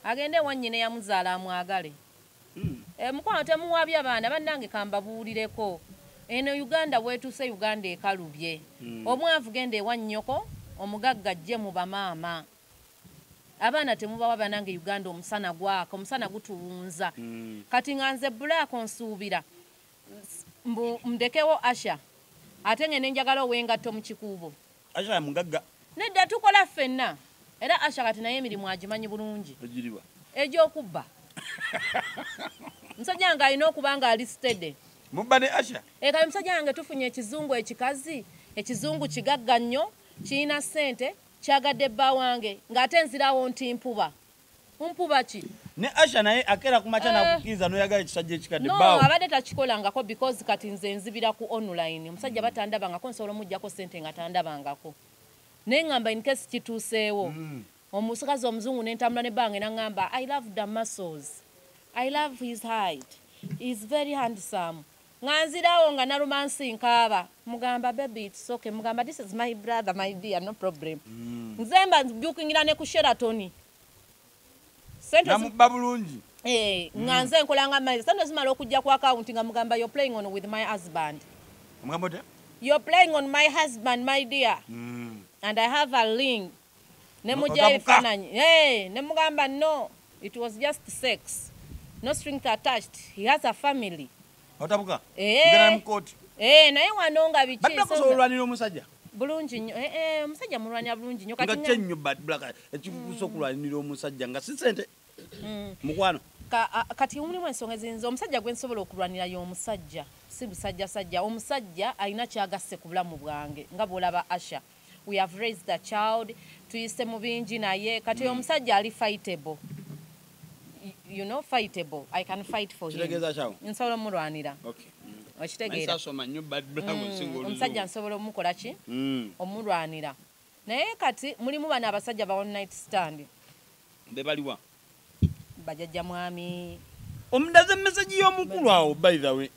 Agende ewa nnyina eyamuzaala amwagale. Mukwano, temuwabya baana bannange. Kambabuulireko, eno Uganda bwetuuse, Uganda ekalubye. Omwavu genda ewa nnyoko, omugagga ajje mu bamaama. Abaana temubawa banange. Uganda omusana gwaka, omusana gutuwunza. Kati nga nze Black nsuubira mbu ndekewo Asha, ate ngende njagala ow'engatto mu Kikuubo? Asha mugagga. Nedda, tukola ffenna. Era Asha kati naye emirimu agimanyi bulungi. Egiriwa? Egyokubba. Musajja wange alina okuba nga ali steady. Mubba ne Asha? Kale musajja wange, tufunye ekizungu ekikazi, ekizungu kigagga nnyo, kirina ssente, kyagadde bba wange, ng'ate nzirawo nti mpuba mpuba ki? Ne Asha naye akeera ku makya nakukkiriza noyagala ekisajja ekikadde? No. Bbaawo? Abadde takikolangako, because kati nze nzibira ku online. Omusajja batandabangako, nsobola omugjako ssente nga tandabangako, naye ngamba in case kituuseewo, omukazi omuzungu nentambula ne bange, naŋŋamba, "I love the muscles, I love his height, he's very handsome," nga nzirawo nga nalumansi nkaaba, mugamba, "Baby, it's okay." Mugamba, "This is my brother, my dear, no problem." Nze mba njukingira ne ku Sheraton. Sente Namubba bulungi. Nga nze nkolanga manager. Sente zimala okujja ku account, nga mugamba, "You're playing on with my husband." Omugamba otya? "You're playing on my husband, my dear, and I have a link." Ne mujja Otabuka. ebifaananyi. Hey, ne mugamba, "No, it was just sex, no strings attached. He has a family." Otabuka. Eh. Mugenda mu kooti. Naye wano nga biki? Bad Black, osobola olwanira omusajja? Bulungi nnyo. Omusajja mulwanira bulungi nnyo. Nga Kati kyenyo, Bad Black, ekikusa okulwanirira omusajja nga si sente, mukwano? Kati mulimu ensonga eziyinza, omusajja gwe nsobola okulwanira y'omusajja si busajjasajja, omusajja alina kyagasse ku bulamu bwange, nga bw'olaba Asha, we have raised a child, tuyise mu bingi naye kati oyo omusajja ali fightable, fightable, I can fight for him. Kitegeeza kyawo? Nsobola omulwanira. Okay. Okitegeera? Sasoma nnyo, Bad Black, osinga Omusajja oluzungu. nsobola omukola ki? Omulwanira. Naye kati mulimu bano abasajja ba one night stand. Be baliwa? Bajjajja mwami. Omundaze message y'omukulu awo, by the way.